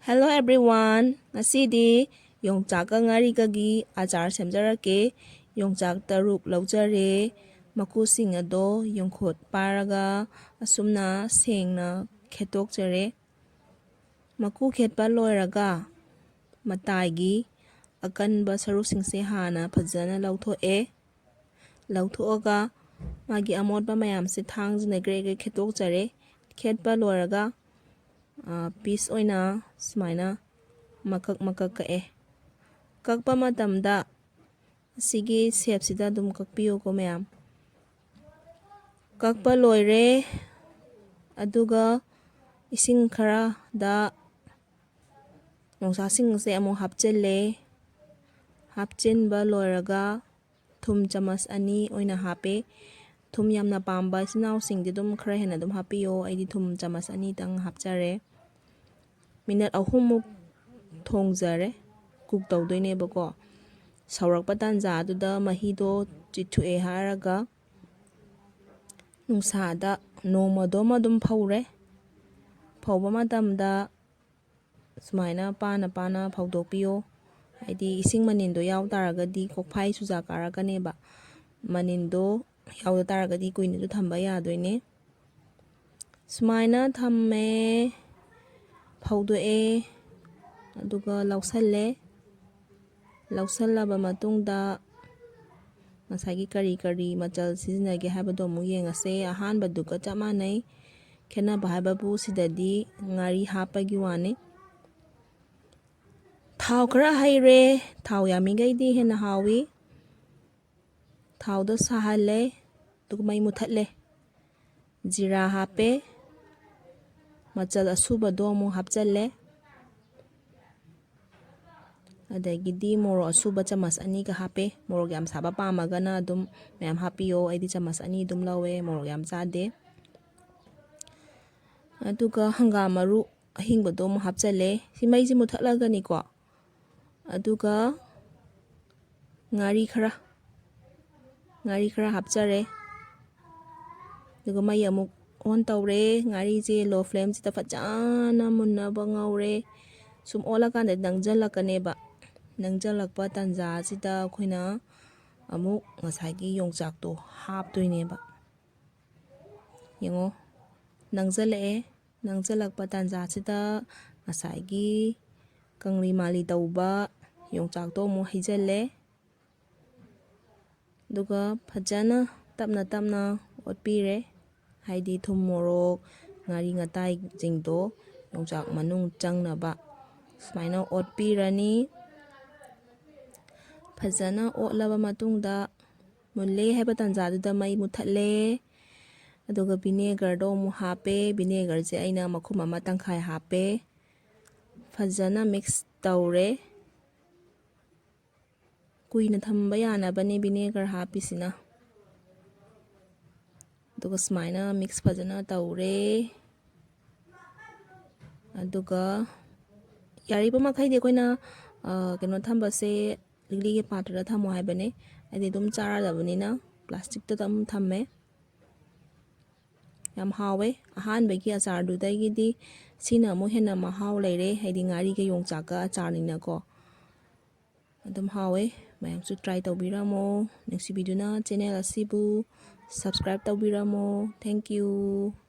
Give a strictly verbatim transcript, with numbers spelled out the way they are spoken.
Hello everyone, ꯉꯁꯤꯗꯤ ꯌꯣꯡꯆꯥꯛꯀ ꯉꯥꯔꯤꯒꯒꯤ ꯑꯆꯥꯔ ꯁꯦꯝꯖꯔꯛꯀꯦ꯫ ꯌꯣꯡꯆꯥꯛ ꯇꯔꯨꯛ ꯂꯧꯖꯔꯦ꯫ ꯃꯀꯨꯁꯤꯡ ꯑꯗꯣ ꯌꯣꯡꯈꯣꯠ ꯄꯥꯏꯔꯒ ꯑꯁꯨꯝꯅ ꯁꯦꯡꯅ ꯈꯦꯠꯇꯣꯛꯆꯔꯦ꯫ ꯃꯀꯨ ꯈꯦꯠꯄ ꯂꯣꯏꯔꯒ ꯃꯇꯥꯏꯒꯤ ꯑꯀꯟꯕ ꯁꯔꯨꯁꯤꯡꯁꯦ ꯍꯥꯟꯅ ꯐꯖꯅ ꯂꯧꯊꯣꯛꯑꯦ꯫ ꯂꯧꯊꯣꯛꯑꯒ ꯃꯥꯒꯤ ꯑꯃꯣꯠꯄ ꯃꯌꯥꯝꯁꯦ ꯊꯥꯡꯁꯤꯅ ꯒ꯭ꯔꯦ ꯒ꯭ꯔꯦ ꯈꯦꯠꯇꯣꯛꯆꯔꯦ꯫ ꯈꯦꯠꯄ ꯂꯣꯏꯔꯒ ꯄꯤꯁ ꯑꯣꯏꯅ ꯁꯨꯃꯥꯏꯅ ꯃꯀꯛ ꯃꯀꯛ ꯀꯛꯑꯦ꯫ ꯀꯛꯄ ꯃꯇꯝꯗ ꯑꯁꯤꯒꯤ ꯁꯦꯞꯁꯤꯗ ꯑꯗꯨꯝ ꯀꯛꯄꯤꯌꯨꯀꯣ ꯃꯌꯥꯝ꯫ ꯀꯛꯄ ꯂꯣꯏꯔꯦ꯫ ꯑꯗꯨꯒ ꯏꯁꯤꯡ ꯈꯔꯗ ꯌꯣꯡꯆꯥꯛꯁꯤꯡꯁꯦ ꯑꯃꯨꯛ ꯍꯥꯞꯆꯤꯜꯂꯦ꯫ ꯍꯥꯞꯆꯤꯟꯕ ꯂꯣꯏꯔꯒ ꯊꯨꯝ ꯆꯥꯃꯁ ꯑꯅꯤ ꯑꯣꯏꯅ ꯍꯥꯞꯄꯦ꯫ ꯊꯨꯝ ꯌꯥꯝꯅ ꯄꯥꯝꯕ ꯏꯆꯤꯟ ꯏꯅꯥꯎꯁꯤꯡꯗꯤ ꯑꯗꯨꯝ ꯈꯔ ꯍꯦꯟꯅ ꯑꯗꯨꯝ ꯍꯥꯞꯄꯤꯌꯣ꯫ ꯑꯩꯗꯤ ꯊꯨꯝ ꯆꯥꯃꯁ ꯑꯅꯤꯇꯪ ꯍꯥꯞꯆꯔꯦ꯫ ꯃꯤꯅꯠ ꯑꯍꯨꯝꯃꯨꯛ ꯊꯣꯡꯖꯔꯦ꯫ ꯀꯨꯛ ꯇꯧꯗꯣꯏꯅꯦꯕꯀꯣ꯫ ꯁꯧꯔꯛꯄ ꯇꯥꯟꯖꯥꯗꯨꯗ ꯃꯍꯤꯗꯣ ꯆꯤꯊꯣꯛꯑꯦ ꯍꯥꯏꯔꯒ ꯅꯨꯡꯁꯥꯗ ꯅꯣꯡꯃꯗꯣ ꯑꯃ ꯑꯗꯨꯝ ꯐꯧꯔꯦ꯫ ꯐꯧꯕ ꯃꯇꯝꯗ ꯁꯨꯃꯥꯏꯅ ꯄꯥꯅ ꯄꯥꯅ ꯐꯧꯗꯣꯛꯄꯤꯌꯣ꯫ ꯍꯥꯏꯗꯤ ꯏꯁꯤꯡ ꯃꯅꯤꯟꯗꯣ ꯌꯥꯎ ꯇꯥꯔꯒꯗꯤ ꯀꯣꯛꯐꯥꯏ ꯆꯨꯖꯥꯛ ꯀꯥꯔꯛꯀꯅꯦꯕ꯫ ꯃꯅꯤꯟꯗꯣ ꯌꯥꯎꯗ ꯇꯥꯔꯒꯗꯤ ꯀꯨꯏꯅꯁꯨ ꯊꯝꯕ ꯌꯥꯗꯣꯏꯅꯦ꯫ ꯁꯨꯃꯥꯏꯅ ꯊꯝꯃꯦ, ꯐꯧꯗꯣꯛꯑꯦ, ꯑꯗꯨꯒ ꯂꯧꯁꯜꯂꯦ꯫ ꯂꯧꯁꯜꯂꯕ ꯃꯇꯨꯡꯗ ꯉꯁꯥꯏꯒꯤ ꯀꯔꯤ ꯀꯔꯤ ꯃꯆꯜ ꯁꯤꯖꯤꯟꯅꯒꯦ ꯍꯥꯏꯕꯗꯣ ꯑꯃꯨꯛ ꯌꯦꯡꯉꯁꯦ꯫ ꯑꯍꯥꯟꯕꯗꯨꯒ ꯆꯞ ꯃꯥꯟꯅꯩ꯫ ꯈꯦꯠꯅꯕ ꯍꯥꯏꯕꯕꯨ ꯁꯤꯗꯗꯤ ꯉꯥꯔꯤ ꯍꯥꯞꯄꯒꯤ ꯋꯥꯅꯤ꯫ ꯊꯥꯎ ꯈꯔ ꯍꯩꯔꯦ꯫ ꯊꯥꯎ ꯌꯥꯝꯃꯤꯈꯩꯗꯤ ꯍꯦꯟꯅ ꯍꯥꯎꯏ꯫ ꯊꯥꯎꯗꯣ ꯁꯥꯍꯜꯂꯦ, ꯑꯗꯨꯒ ꯃꯩ ꯃꯨꯊꯠꯂꯦ꯫ ꯖꯤꯔꯥ ꯍꯥꯞꯄꯦ꯫ ꯃꯆꯜ ꯑꯁꯨꯕꯗꯣ ꯑꯃꯨꯛ ꯍꯥꯞꯆꯜꯂꯦ꯫ ꯑꯗꯒꯤꯗꯤ ꯃꯣꯔꯣꯛ ꯑꯁꯨꯕ ꯆꯥꯃꯁ ꯑꯅꯤꯒ ꯍꯥꯞꯄꯦ꯫ ꯃꯣꯔꯣꯛ ꯌꯥꯝ ꯁꯥꯕ ꯄꯥꯝꯃꯒꯅ ꯑꯗꯨꯝ ꯃꯌꯥꯝ ꯍꯥꯞꯄꯤꯌꯣ꯫ ꯑꯩꯗꯤ ꯆꯥꯃꯁ ꯑꯅꯤ ꯑꯗꯨꯝ ꯂꯧꯋꯦ, ꯃꯣꯔꯣꯛ ꯌꯥꯝ ꯆꯥꯗꯦ꯫ ꯑꯗꯨꯒ ꯍꯪꯒꯥꯝ ꯃꯔꯨ ꯑꯍꯤꯡꯕꯗꯣ ꯑꯃꯨꯛ ꯍꯥꯞꯆꯜꯂꯦ꯫ ꯁꯤ ꯃꯩꯁꯤ ꯃꯨꯊꯠꯂꯒꯅꯤꯀꯣ꯫ ꯑꯗꯨꯒ ꯉꯥꯔꯤ ꯈꯔ, ꯉꯥꯔꯤ ꯈꯔ ꯍꯥꯞꯆꯔꯦ꯫ ꯑꯗꯨꯒ ꯃꯩ ꯑꯃꯨꯛ ꯑꯣꯟ ꯇꯧꯔꯦ꯫ ꯉꯥꯔꯤꯁꯦ ꯂꯣ ꯐ꯭ꯂꯦꯝꯁꯤꯗ ꯐꯖꯅ ꯃꯨꯟꯅꯕ ꯉꯧꯔꯦ꯫ ꯁꯨꯝ ꯑꯣꯠꯂꯀꯥꯟꯗ ꯅꯪꯁꯤꯜꯂꯛꯀꯅꯦꯕ꯫ ꯅꯪꯁꯤꯜꯂꯛꯄ ꯇꯥꯟꯖꯥ ꯑꯁꯤꯗ ꯑꯩꯈꯣꯏꯅ ꯑꯃꯨꯛ ꯉꯁꯥꯏꯒꯤ ꯌꯣꯡꯆꯥꯛꯇꯣ ꯍꯥꯞꯇꯣꯏꯅꯦꯕ꯫ ꯌꯦꯡꯉꯣ, ꯅꯪꯁꯤꯜꯂꯛꯑꯦ꯫ ꯅꯪꯁꯤꯜꯂꯛꯄ ꯇꯥꯟꯖꯥꯁꯤꯗ ꯉꯁꯥꯏꯒꯤ ꯀꯪꯂꯤ ꯃꯥꯂꯤ ꯇꯧꯕ ꯌꯣꯡꯆꯥꯛꯇꯣ ꯑꯃꯨꯛ ꯍꯩꯖꯤꯜꯂꯦ꯫ ꯑꯗꯨꯒ ꯐꯖꯅ ꯇꯞꯅ ꯇꯞꯅ ꯑꯣꯠꯄꯤꯔꯦ꯫ ꯍꯥꯏꯗꯤ ꯊꯨꯝ, ꯃꯣꯔꯣꯛ, ꯉꯥꯔꯤ ꯉꯇꯥꯏꯁꯤꯡꯗꯣ ꯌꯣꯡꯆꯥꯛ ꯃꯅꯨꯡ ꯆꯪꯅꯕ ꯁꯨꯃꯥꯏꯅ ꯑꯣꯠꯄꯤꯔꯅꯤ꯫ ꯐꯖꯅ ꯑꯣꯠꯂꯕ ꯃꯇꯨꯡꯗ, ꯃꯨꯜꯂꯦ ꯍꯥꯏꯕ ꯇꯥꯟꯖꯥꯗꯨꯗ ꯃꯩ ꯃꯨꯊꯠꯂꯦ꯫ ꯑꯗꯨꯒ ꯚꯤꯅꯦꯒꯔꯗꯣ ꯑꯃꯨꯛ ꯍꯥꯞꯄꯦ꯫ ꯚꯤꯅꯦꯒꯔꯁꯦ ꯑꯩꯅ ꯃꯈꯨꯝ ꯑꯃ ꯇꯪꯈꯥꯏ ꯍꯥꯞꯄꯦ꯫ ꯐꯖꯅ ꯃꯤꯛꯁ ꯇꯧꯔꯦ꯫ ꯀꯨꯏꯅ ꯊꯝꯕ ꯌꯥꯅꯕꯅꯦ ꯚꯤꯅꯦꯒꯔ ꯍꯥꯞꯄꯤꯁꯤꯅ꯫ ꯑꯗꯨꯒ ꯁꯨꯃꯥꯏꯅ ꯃꯤꯛꯁ ꯐꯖꯅ ꯇꯧꯔꯦ꯫ ꯑꯗꯨꯒ ꯌꯥꯔꯤꯕ ꯃꯈꯩꯗꯤ ꯑꯩꯈꯣꯏꯅ, ꯑ, ꯀꯩꯅꯣ ꯊꯝꯕꯁꯦ, ꯂꯤꯛꯂꯤꯒꯤ ꯄꯥꯇ꯭ꯔꯗ ꯊꯝꯃꯣ ꯍꯥꯏꯕꯅꯦ꯫ ꯑꯩꯗꯤ ꯑꯗꯨꯝ ꯆꯥꯔꯗꯕꯅꯤꯅ ꯄ꯭ꯂꯥꯁꯇꯤꯛꯇ ꯑꯗꯨꯝ ꯊꯝꯃꯦ꯫ ꯌꯥꯝ ꯍꯥꯎꯋꯦ꯫ ꯑꯍꯥꯟꯕꯒꯤ ꯑꯆꯥꯔꯗꯨꯗꯒꯤꯗꯤ ꯁꯤꯅ ꯑꯃꯨꯛ ꯍꯦꯟꯅ ꯃꯍꯥꯎ ꯂꯩꯔꯦ, ꯍꯥꯏꯗꯤ ꯉꯥꯔꯤꯒ ꯌꯣꯡꯆꯥꯛꯀ ꯑꯆꯥꯔꯅꯤꯅꯀꯣ꯫ ꯑꯗꯨꯝ ꯍꯥꯎꯋꯦ꯫ ꯃꯌꯥꯝꯁꯨ ꯇ꯭ꯔꯥꯏ ꯇꯧꯕꯤꯔꯝꯃꯣ꯫ ꯅꯨꯡꯁꯤꯕꯤꯗꯨꯅ ꯆꯦꯅꯦꯜ ꯑꯁꯤꯕꯨ ꯁꯕꯁꯀ꯭ꯔꯥꯏꯕ ꯇꯧꯕꯤꯔꯝꯃꯣ꯫ Thank you꯫